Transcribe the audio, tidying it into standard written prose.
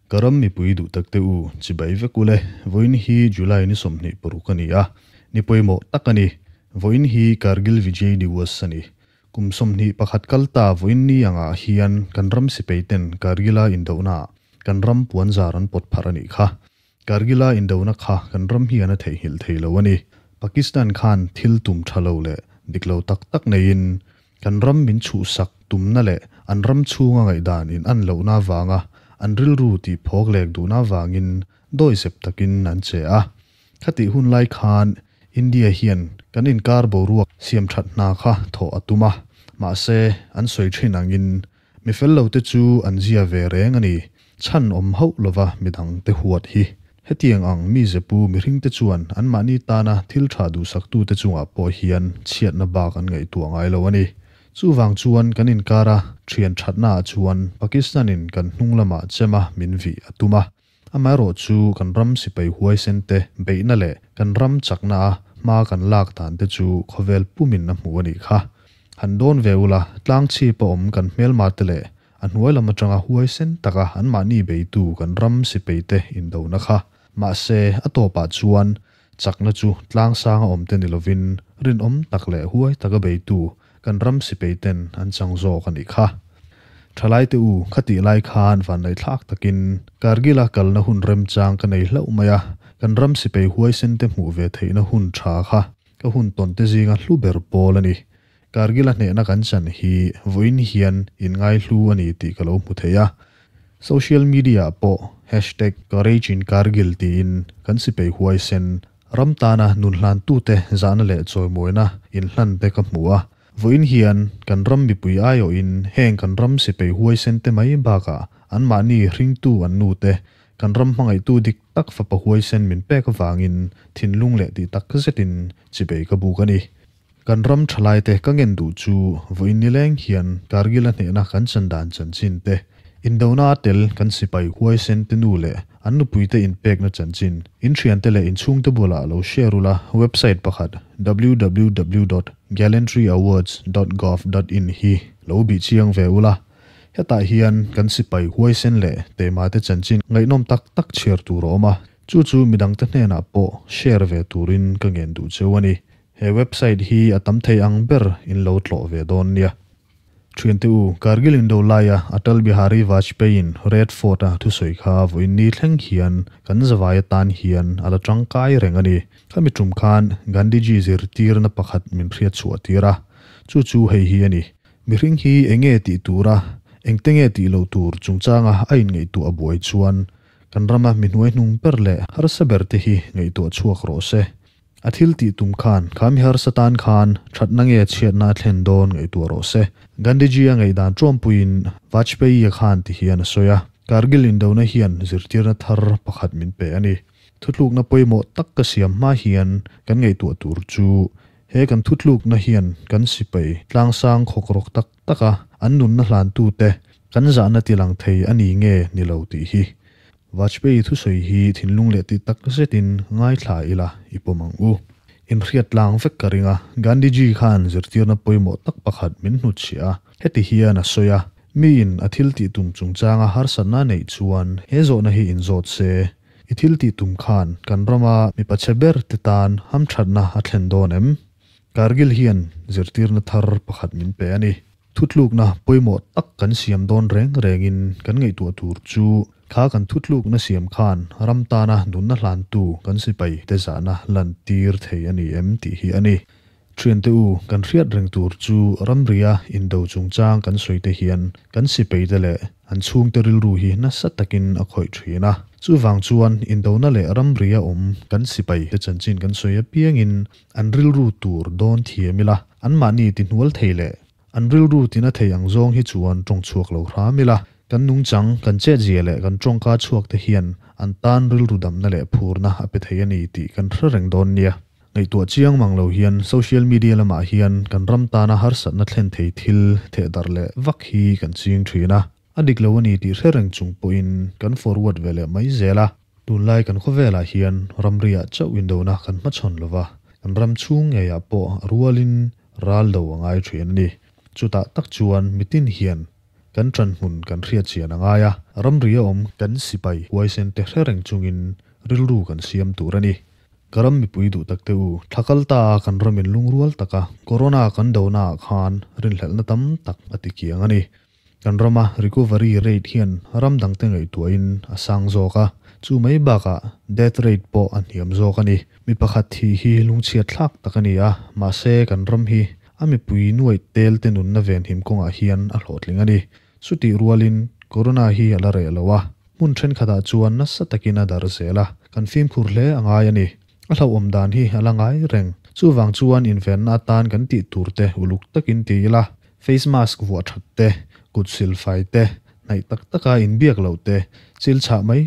Ka ram mipui duh tak te u, chibai vek ule, vawiin hi July ni 26 a ni a, ni pawimawh tak a ni. Vawiin hi Kargil Vijay Diwas a ni. Kum 21 kal ta vawiin ni angah hian kan ram sipai ten Kargil-a indohnaah kan ram puanzar an pawt pharh a nih kha. Kargil-a indohna kha kan ram hian a theihnghilh thei lo a ni. Pakistan khan thil tum tha lo leh dik lo tak tak neiin kan ram min chhuhsak tumna leh an ram chhunga ngaihdan in an lohna avanga an rilru tih phawk lek duhna avangin dawihzep takin an che a. Khatih hun lai khan India hian kan inkar boruak siam that hna kha thawh a tum a, mahse an sawi thin angin mi fel lo te chu an zia ve reng a ni. Chhan awm hauh lova midang te huat hi. Hetiang ang mi zepu mihring te chuan anmahni tana thil tha duhsaktute chungah pawh hian chhiatna bak an ngaihtuah ngai lo a ni. Chuvang chuan kan inkara thian thatnaah chuan Pakistan-in kan hnung lamah chema min vih a tum a. Amaherawh chu kan ram sipai huaisen te beihna leh kan ram chakna a hma kan lak dan te chu khawvel pumin a hmu a nih kha. Han dawn ve ula, tlang chhip a awm kan hmelma te leh a hnuai lam atanga huaisen taka anmahni beitu kan ram sipai te indona kha. Mahse, a tawpah chuan chakna chu tlang sanga awm te ni lovin rinawm tak leh huai taka beitu kan ram sipai ten an chang zawk a nih kha. Thalai te u, khatih lai khan vanneihthlak takin Kargil-a kalna hun remchang ka nei hlauh mai a, kan ram sipai huaisen te hmuh ve theihna hun tha kha ka hun tawn te zinga hlu ber pawl a ni. Kargil-a hnehna kan chan hi vawiin hian inngaihlu a ni tih ka lo hmu thei a. Social media-ah pawh hashtag CourageInKargil tiin kan sipai huaisen ram tana nun hlantute zahna leh chawimawina inhlan te ka hmu a. Vawiin hian kan ram mipui aiawhin heng kan ram sipai huaisen te mai bakah anmahni hringtu an nu te, kan ram hmangaihtu dik tak fapa huaisen min pek avangin thinlung leh tih tak zetin chibei ka buk a ni. Kan ram thalaite ka ngen duh chu vawiin nileng hian Kargil-a hnehna kan chan dan chanchin te, indona a tel kan sipai huaisen te nu leh an nupuite inpekna chanchin, in thiante leh inchhungte bulah lo share ula, website pakhat www dot gallantryawards dot gov dot in hi lo bih chiang ve ula. Hetah hian kan sipai huaisen leh teimate chanchin ngaihnawm tak tak chhiar tur a awm a, chu chu midangte hnenah pawh share ve turin ka ngen duh cheu a ni. He website hi a tam thei ang ber in lo tlawh ve dawn nia. Thiante u, Kargil Indo laia Atal Bihari Vajpayee-in Red Fort-a thusawi kha vawiin ni thleng hian kan zavai atan hian a la tangkai reng a ni. Khami tum khan Gandhiji zirtirna pakhat min hriat chhuah tir a, chu chu hei hi a ni. Mihring hi eng nge tih tura, engte nge tih loh tur chungchanga a inngaihtuah buai chuan kan rama mi hnuaihnung ber leh harsa ber te hi ngaihtuah chhuak rawh se. A thil tih tum khan, kha mi harsa tan khan thatna nge chhiatna a thlen dawn ngaihtuah rawh se. Gandhiji a ngaihdan ṭawmpuiin Vajpayee-a khan ti hian a sawi a, Kargil indona hian zirtirna thar pakhat min pe a ni. Thutlukna pawimawh tak ka siam hma hian kan ngaihtuah tur chu he kan thutlukna hian kan sipai tlangsang khawkrawk tak taka an nunna hlantute kan zahna tilang thei a ni nge ni lo tih hi. Vajpayee thusawi hi thinlung leh ti tak zetin ngaithla ila i pawm ang u. Inhriat tlang vek ka ring a, Gandhiji khan zirtirna pawimawh tak pakhat min hnutchhiah a, heti hian a sawi a, Miin a thil tih tum chungchanga harsatna a neih chuan he zawhna hi inzawt se, I thil tih tum khan kan rama mipa chhe ber te tan hamthatna a thlen dawn em? Kargil hian zirtirna thar pakhat min pe a ni. Thutlukna pawimawh tak kan siam dawn reng rengin kan ngaihtuah tur chu kha kan thutlukna siam khan ram tana nunna hlantu kan sipai te zahna lantir thei a ni em tih hi a ni. Thiante u, kan hriat reng tur chu ramria indo chungchang kan sawi te hian kan sipai te leh an chhungte rilru hi nasa takin a khawih thin a. Chuvang chuan indona leh ramria awm kan sipai te chanchin kan sawi apiangin an rilru tur dawn thiam ila, anmahni ti hnual thei leh an rilru tina thei ang zawng hi chuan tawng chhuak lo hram ila, kan nungchang, kan chetzia leh kan tawngka chhuak te hian an tan rilru damna leh phurna a pe thei a ni tih kan hre reng dawn nia. Ngaihtuah chiang mang lo hian social media lamah hian kan ram tana harsatna thlen thei thil thehdarh leh vak hi kan ching thin a, a dik lo a ni tih hre reng chung pawhin kan forward ve leh mai zel a. Tunlai kan khawvelah hian ramriah chauh indona kan hmachhawn lo va, kan ram chhung ngeiah pawh a rualin ral lo a ngai thin a ni. Chutah tak chuan mitin hian Kan ṭanhmun kan hriat chian a ngai a, ramri a awm kan sipai huaisen te hre reng chungin rilru kan siam tur a ni. Ka ram mipui duh takte u, thla kal ta a kan ramin lungrual taka Corona kan dona ah khan rinhlelhna tam tak a ti kiang a ni. Kan rama recovery rate hian ram dangte ngaihtuahin a sang zawk a, chu mai bakah death rate pawh a hniam zawk a ni. Mi pakhat thih hi lungchhiat thlak tak a ni a, mahse kan ram hi a mipui nuaih tel te nunna venhim kawngah hian a hlawhtling a ni. Chutih rualin Corona hi a la reh lo a, hmun thenkhatah chuan nasa takin a darh zel a, kan fimkhur hle a ngai a ni. A hlauhawm dan hi a la ngai reng. Chuvang chuan invenna atan kan tih tur te uluk takin ti ila, face mask vuah that te, kut sil fai te, hnaih tak taka inbiak loh te, chil chhah mai.